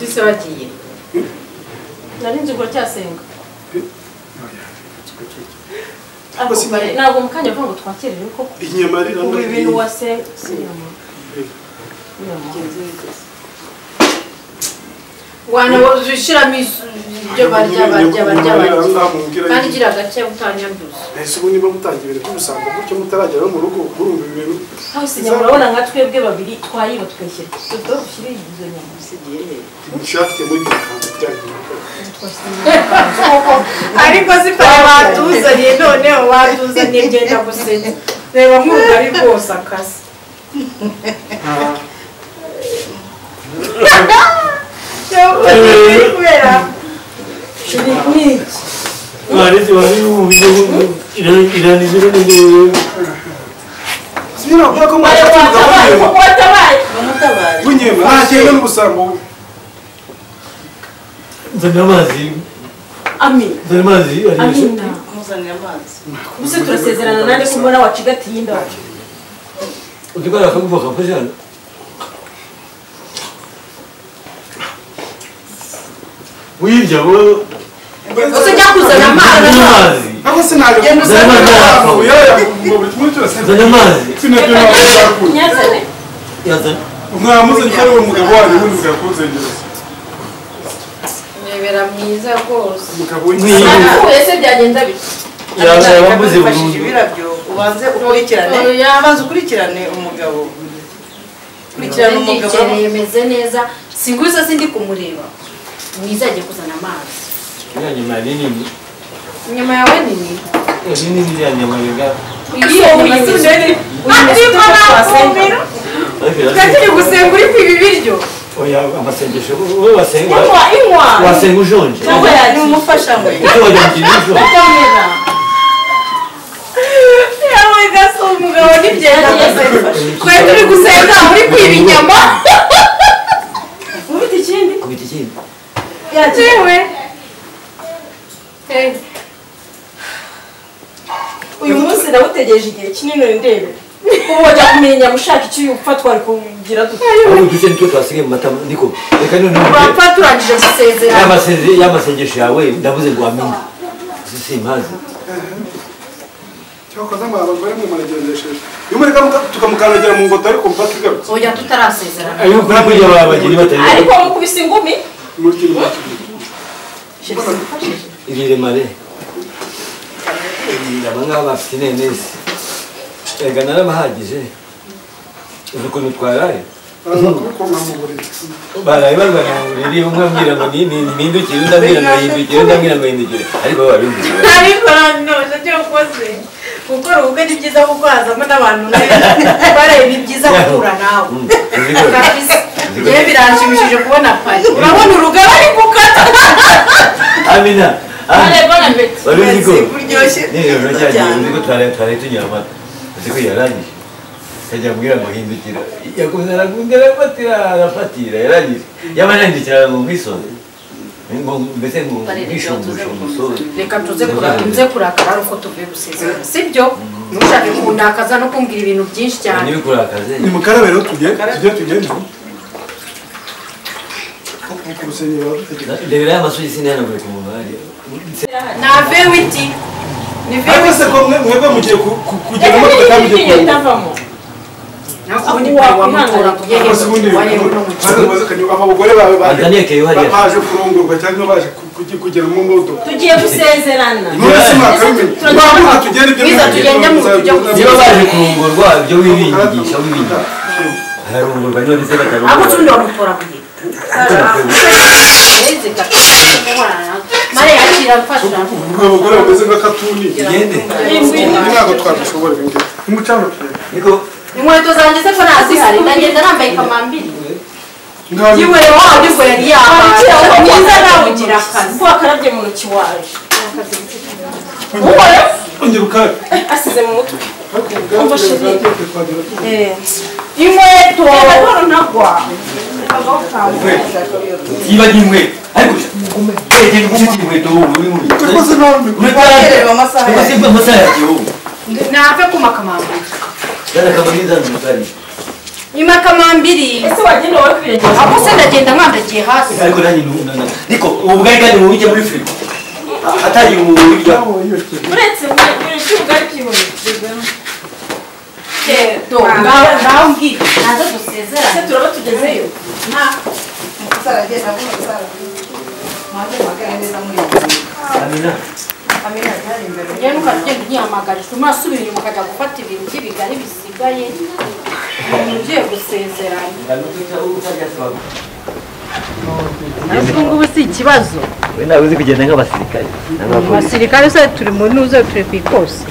Undi se wagiye. Nari nzi ngo cyasenga. Ntabwo mu kanya avuga ngo twakirire koko. Inyama ari ubu ibintu wasenga si inyama. Wana wazishiramo ibyo barya kandi gira gake utanyanduza. Ese ubu niba mutangiye ibintu by'ubusambo gutyo mutaragera mu rugo urumva ibintu. Aho si nyama urabona nka twebwe babiri twayiba tukayishyira. Tuto ushyire izo nyama usigiye he? Nshafite muri byanjye. Ariko si pare batuzaniye noneho batuzaniye genda gusetsa. Reba nk'urugari rwose akase. Ubuse turasezerana nande ko mbona wacigatiye inda. Wirya wowe ujya kuzana amazi ntabwo sinajya kuzana amazi zana amazi yazane mwamuzanye ko ari uwo mugabo wanyu wundi mugakunzengereza mwebera mwiza rwose umugabo ese byagenda bite yambuze burundu ibirabyo ubanze ukurikirane ubanze ukurikirane umugabo kurikirana umugabo yemeze neza singuza sindi kumureba mwiza agiye kuzana amazi. Iriya nyama ni nini? Inyama yawe ni nini? Ni nini iriya nyama rega? Turi gusenga uri kwiba ibiryo. Oya amasengesho wowe wasenga. Inywa. Wasenga ushonje. Ni umufasha mwe. Yawe gaso umugabo n'ibyenda gusenga. Twe turi gusenga uri kwiba inyama. Ubita ikindi? Kubita ikindi. Yajewe. Uyu munsi nawutegereje igihe kinini ndebe. Ubu wajya kumenya inyama ushaka icyo upfa twari kugira dute. Ubu duce nitwo twasigaye mu matama niko. Reka none bapfa turangije gusezerana. Y'amasengesho yawe ndavuze ngo amina. Simpazi. Cyakoze abagore mu maragendesheje. Iyo mureka tukamukandagira mu ngoto ariko mpaka igarutse. Oya tutarasezerana. Ayo kuri kujya babageni batari. Ariko mukubise ingumi. Irire mare. Aba ngaba bafite inenesi. Ega narabahagije. Uzi ukuntu twaraye? Baraye barwana mu buriri umwe ambwira ngo nihindukire undi ambwira ngo hindukire undi ambwira ngo hindukire ariko babimvise. Ariko none cyo ukoze gukora ubukwe ni byiza kuko hazamo n'abantu baraye ni byiza guhura nawe. Yewe biranshimishije kubona pari. Urabona urugara ari gukata. Amina. Wari uzi ko nijoro cyagiye uzi ko twaraye tunywa amata uzi ko yarangije akajya ambwira ngo hindukira yakomeza aragundira arafatira arafatira yarangije yaba arangije ngo nkwisonze mbese ngo nkwishumbushe umusore. Reka tuze kurakara ari uko tuvuye gusezerana sibyo? Ntushake kundakaza no kumbwira ibintu byinshi cyane. Ntibikurakaze. Ni mukarabe rero tujye tugende. Ndebera y'amasugi sinayanaguye ku muntu hariya. Na vewiti. Ni Ariko se ko mwebwe mugiye kugera mu modoka mugiye kugenda. Abagore bawe baje kurongorwa cyangwa baje kugera mu modoka. Tugiye gusezerana. Niba baje kurongorwa ibyo wibingisha wibingisha. Hararongorwa none se batarongorwa. Abo tundi bamutora kugira. Mare yakira mfasha. Abagore bameze nk'akatuni. Tugende. Ntabwo twabishobora ibi ngibi. Umucano tugende. Niko inkweto zanjye se ko nazihari ndagenda nambaye kamambiri. Yiwe wawe nibwo yari yabaye. Mwiza nawe ugira akazi. Ko wakarabye mu ntoki waje. Uhore ongera ukabe. Asize mu mutwe. Umva chérie. Inkweto. Ntagwa. Yibagiwe inkweto. Ariko genda ufite inkweto wowe uri mubi. Tukoze nabi. Uraterwa amasaha yagiye wowe. Nave kuma kamambiri. Dada kamambiri zangu mutari. Nyuma kamambiri. Ese wagenda wowe kwirengera. Aho se ndagenda nkandagiye hasi. Ariko nanjye niko ubugari kandi mubijye muri frigo. Atari uburyo. Uretse muri ubugari byibone. Do ngaho ngi naza dusezerane. Ese turaba tugezeyo. Na saragenda muri maze magana neza muri. Amina. Amina cyari imbere. Ngiye nukagenda unyamagarisha umasubira inyuma ukajya gufata ibintu by'ibigari bisigaye. Ugiye gusezerana. Ntabwo ngubu si ikibazo. We nawe uzi kugenda nk'abasirikare. Abasirikare se turi mu nuze turi ku ikosi.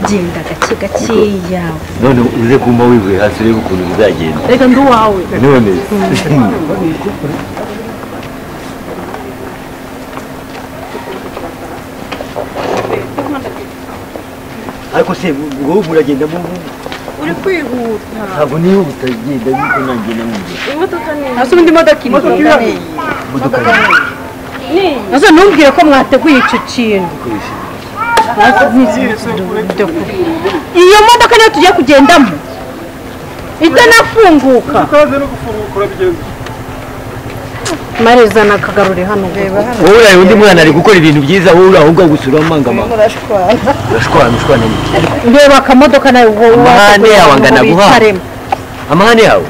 Genda gake gakeya. None uze kumba wivuye hasi urebe ukuntu bizagenda. Reka ndi uwawe. None. Ariko se wowe muragenda mu uri kwihuta. Ntabwo nihuta genda niko nanjye namubwiye. Imodoka ni. Ase undi modoka iri. Imodoka ni. Ase ntumbwire ko mwateguye icyo kintu. Iyo modoka niyo tugiye kugendamo. Itanafunguka. Ukaze no gufunguka urabigenza. Mareza nakagarure hano. Wowe undi mwana ari gukora ibintu byiza wowe ahubwo gusura amangama. Murashwana. Urashwana ushwana n'iki? Ndeba akamodoka nawe wowe amahane yawe angana guha. Amahane yawe.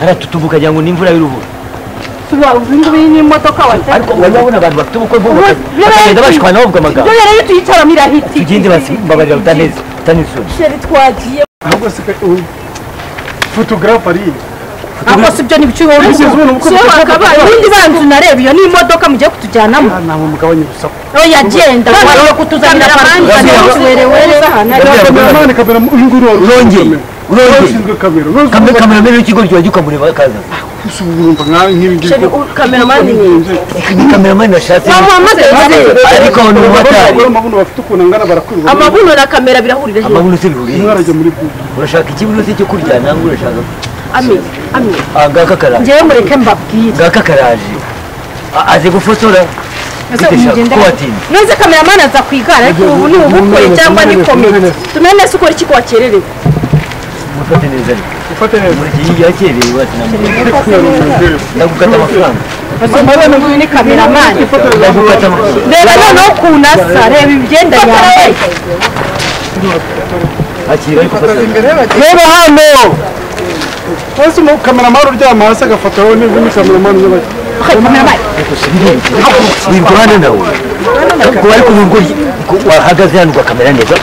Aratutubuka cyangwa n'imvura y'urubura. Tuba ubingu n'imodoka wate. Ariko wabona abantu bafite ubukwe bwo bakagenda bashwana bavuga amagambo. Ibyo rero tuyicaramo irahiti. Tugende basi mbabarira utaneza utanisoni. Sheri twagiye. Ahubwo se photographe ari. Ako sibyo ni bicu wowe ubundi banzu nareba iyo ni imodoka mugiye kutujyanamo. Ntabwo mugabanye urusaku. Oya genda waje kutuzanira werewere. Kameramani kamera uyu nguyu urongeye urongeye kamera kameramani w'ikigo cyo ukamureba akaza. Usubumva nka nk'ibi ngibi. Kameramani ni kameramani nashatse. Ariko ni umumotari. Amabuno bafite ukuntu angana barakwirwa. Amabuno na kamera birahurira he? Amabuno se bihuriye. Umwana muri bwo. Urashaka ikibuno se cyo kurya nangwa urashaka Ami, ami. Ngaka karaje. Ngewe mureke mbabwire. Ngaka karaje. Aze gufotora. None kameramani aza kwigara ariko ubu ni ubukwe cyangwa ni komite. Tumenye se ukora iki ko wakererewe. Mufate neza ariko. Mufate neza. Muri iki yakerewe ati namwe. Ndagukata amafaranga. Ese nguyu ni kameramani. Ndagukata amafaranga. Reba noneho ukuntu asa, reba imyenda yambaye. Akira ariko fata. Reba hano. Ese mu kameramani uryama hasi agafotora ni kameramani nyabaki. Kameramani. Wibwana nawe. Ko ariko nubwo wahagaze hano ugakamera neza.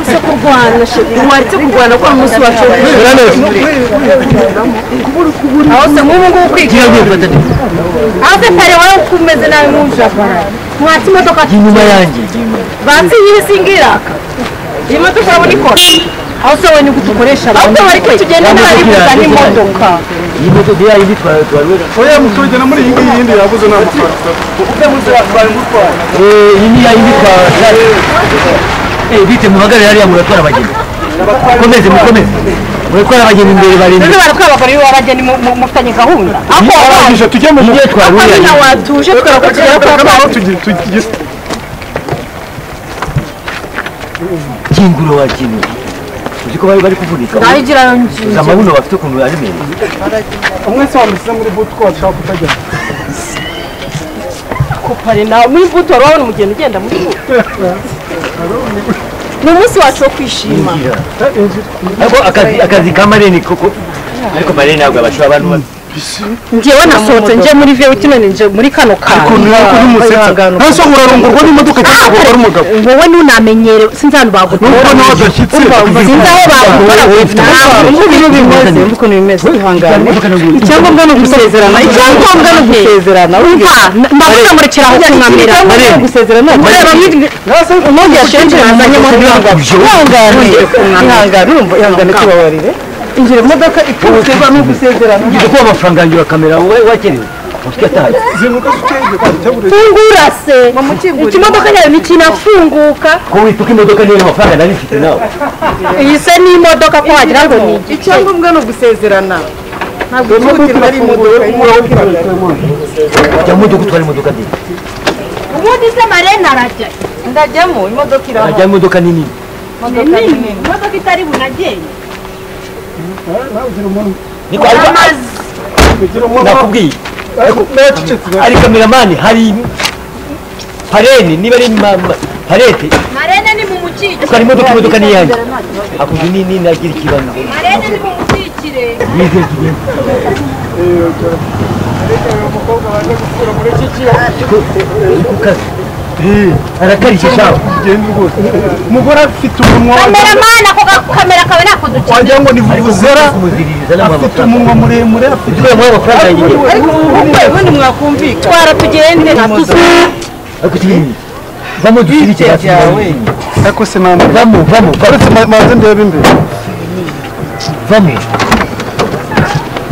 Se kurwana sheri. Mwaretse kurwana ko umunsi wacu. Aho se nk'ubu ngubu kwiga. Aho se pare wowe uko umeze nabi nk'ujagara. Mwatsi imodoka inyuma yanjye. Batsi yisingiraka. Iyi modoka urabona ikora. Aho se wowe ni gute ukoresha abantu. Ahubwo bareke tugende ntari kuzana imodoka. Iyi modoka yayo itwara twarwera. Oya mutugena muri iyi ngiyi yindi yabuze n'amafaranga. Iyi ni yayo itwara. Bite muhagarare hariya muratwara abageni. Mukomeze mukomeze. Muratwara abageni imbere barindwi. None baratwara abagore b'abageni mufitanye gahunda. Ako arangije tujye mu Iyo twarwera. Amina watuje twara kwa tugiye. Kinguro wa kintu. Uzi ko bari kuvunika. Ndayigira ngiye. Amabuno bafite ukuntu ari meza. Umwe se wamusize muri boot ko washaka kutajya. Kopare nawe muri boot wari umugeni ugenda muri boot. Ni umunsi wacu wo kwishima. Ariko akazi ka Marene koko. Ariko Marene ntabwo abashora abantu. Ngewe nasohotse nje muri VW none nje muri kano kantu. Ariko ntabwo n'umusetsa. Nase urarongorwa n'imodoka cyangwa uri umugabo. Wowe nunamenyere sinzi ahantu bagutora. Nubwo nawe udashyitse. Sinzi aho bagutora. Ukuntu bimeze, ukuntu bimeze. Ihangane. Icyangombwa ni ugusezerana. Icyangombwa ni ugusezerana. Umva, ndabona murekera aho kunkamira. Marene gusezerana. Mureba mwindi yashenje nazanye mu rwanda. Ihangane. Ihangane urumva ihangane tubabarire. Injira mu modoka ituruka no gusezerana. Ngiye kuba amafaranga yanjye wa kamera wowe wakerewe. Ufite ataye. Fungura se. Ikimodoka yawe ntikinafunguka. Ko wituka imodoka niyo amafaranga nari mfite nawe. Iyi se ni imodoka ko wagira ngo ni iki? Icyangombwa ni ugusezerana. Ntabwo cyihutirwa ari imodoka. Jya mu modoka utwara imodoka nini. Ubundi se Marene arajya. Ndajyamo imodoka irahari. Arajya mu modoka nini. Modoka nini, imodoka itari bunagende. Nawe ugira umuntu. Niko ariko nakubwiye. Ari kameramani hari parene niba ari parete. Marene ni mu mukikire. Twari imodoka ni yanjye. Hakuzi ni nagira ikibazo. Marene ni mu mukikire. Wize tugende. Umukobwa waje gukura muri iki kiyo. Kukazi. Arakarishye shawe. Genda rwose. Umugore afite umunwa. Kameramani ako kamera kawe nako ducye. Wagira ngo ni vuvuzera. Afite umunwa muremure afite amafaranga yiwe. Ariko ubundi mwakumvika. Twara tugende natuze. Ariko tugende. Vamo dushirike byawe. Ariko se mama. Vamo vamo. Uretse maze ndebe imbere. Vamo.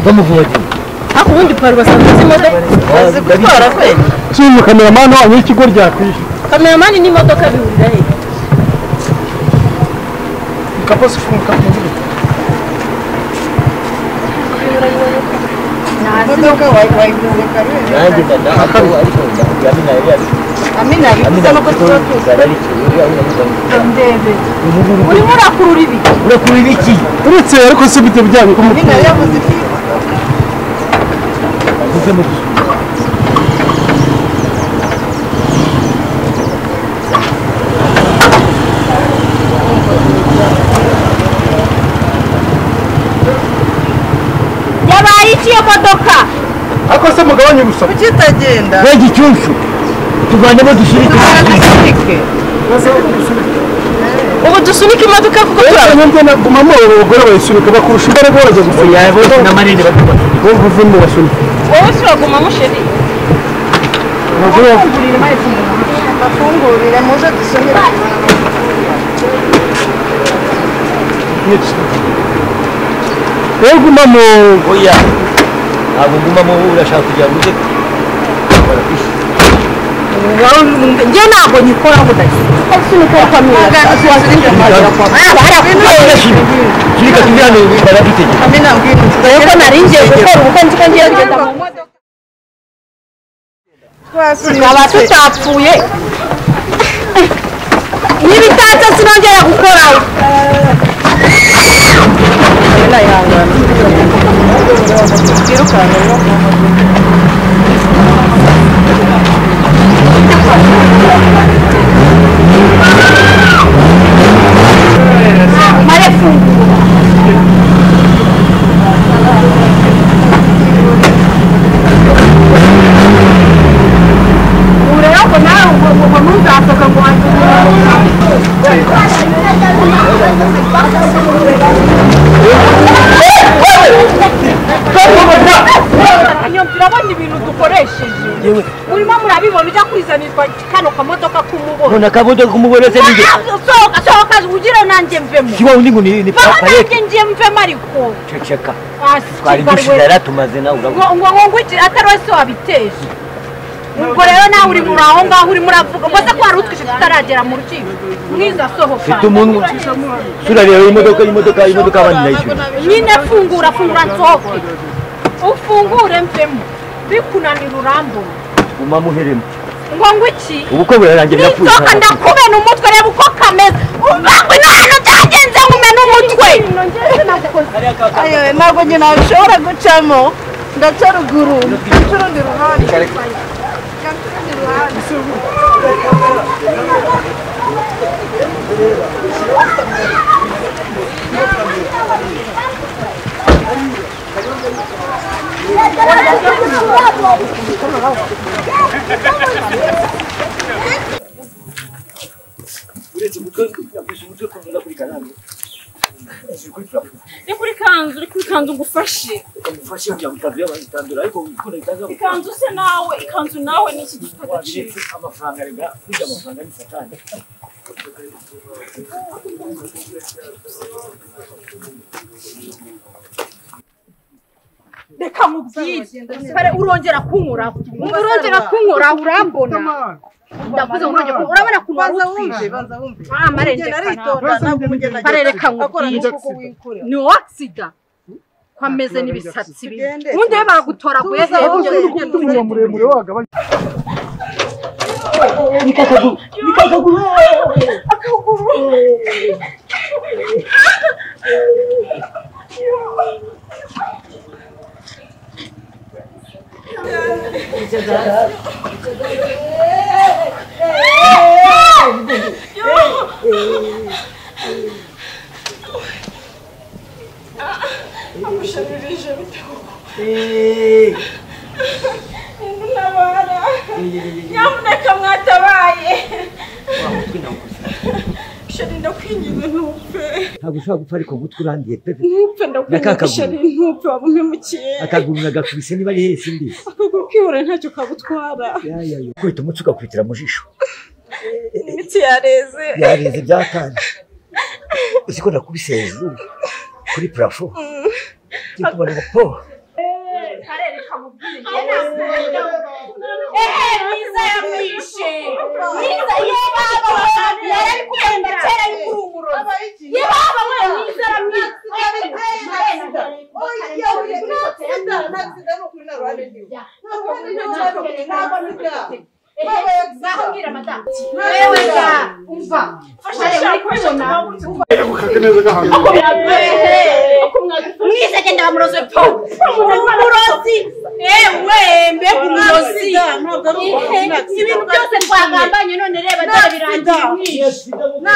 Vamo vuba. Ariko ubundi pari basanzwe imodoka. Bazi gutwara kweli. Simu kameramani wanyu w'ikigo ryakwishe. Kameramani n'imodoka bihurira he? Kaposi funga. Imodoka wayiguze kare. Nanjye ndakako ariko ndakubwira Amina yari. Amina yabivuze nuko tuba Ndebe. Urimo urakurura ibiki? Urakurura ibiki? Uretse ariko si bite byanyu ko Amina yavuze iki? Uvemo. Yabaye iki iyo modoka? Ariko se mugabanye urusaku. Kuki itagenda? We gicyunshu. Tuvanemo dushirike. Ubu dusunike imodoka kuko turabona gumamo abagore bayisunika bakurusha imbaraga barajya gusunika. Oya bose na marene bakubona. Wowe uvemo basunika. Wowe si wagumamo sheri. Bafungurire muze dusunike. Wowe gumamo. Oya. Ntabwo ngumamo urashaka kugira ngo ujye. Njye ntabwo nyikora ngo Sunika kamera. Shirika tujyane baradutegeka. Amina ngwino. Dore ko nari ngiye gukora ubukwe nzi ko ngiye kugenda mu modoka. Twaba tutapfuye. Niba itatse sinongera gukoraho. Amina ihangane. Twirukanke no mu modoka. Mare fungura. Ureba ko nawe ngo ntuzasohoka ngo turabona ibintu dukoresheje. Urimo murabibona ujya kwizanirwa kano kamodoka k'umubona. None akamodoka k'umubona se nige. Sohoka sohoka ugira nanjye mvemo. Kiba undi ngo ni parete. Nanjye ngiye mvemo ariko. Ceceka. Twari dushira tumaze nawe urabona. Ngo ngo ngo atari wese wabiteje. Ubwo rero nawe uri muri aho ngaho urimo uravuga ngo se ko wari utwishe tutaragera mu rukiko. Mwiza sohoka. Mfite umunwa. Turareba imodoka abandi nayishyuye. Nyine fungura fungura nsohoke. Ufungure mvemo. Bikunanira urambona. Guma muheremo. Ngo ngo iki? Ubukwe burarangira birapfuye. Nisoka ndakubena umutwe reba uko kameze. Umva ngo ino hantu byagenze nkumena umutwe. Ayo ntabwo njye nabishobora gucamo. Ndaca ruguru. Ndaca urundi ruhande. Ndaca urundi ruhande. Ni kuri kanzu, uri kuri kanzu ngufashe. Ikanzu se nawe, ikanzu nawe ni iki gifite agaciro? Amafaranga rega, kurya amafaranga ni satani. Reka nkubwire, urongera kunkuraho, urongera kunkoraho urambona. Ndakuze ngo urongera urabona kuntu wari utwishe. Banza wumve. Ah, marenge parereka nkubwire. Ni accident. Ko ameze n'ibisatsi bibi. Ubundi we bagutoraguye he? Umunwa muremure wagabanya. Nikakaguru nikakaguru akaguru nyamuneka mwatabaye. Sheri ndakwinginze ntupfe. Ntabwo ushobora gupfa ariko umutwe urangiye pepe. Ntupfe ndakwinginze Sheri ntupfe waba umpemukiye. Akaguru nagakubise niba ari hese mbizi. Akaguru kihora ntacyo kagutwara. Kwita umutwe ugakwitira mu jisho. Imitsi yareze. Yareze byatanje. Uzi ko nakubise hejuru kuri plafond. Ngiye kubona po. Mwiza yamwishe. Mwiza yebaba yari kugenda kera ari kuri umurozi. Yebaba we mwiza aramwishe. Mwiza agenda bamuroze po. Umurozi. Ewe mbega umurozi. Ibintu byose twagambanye none reba birangiye umwishe. Nta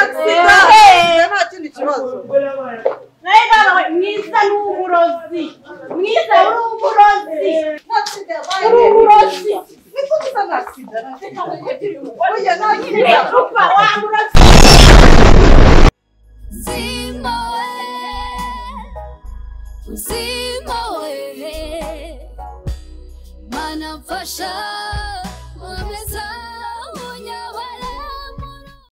kindi kibazo. Mwiza ni umurozi. Mwiza uri umurozi. Uri umurozi. Uzima we, mana mfasha.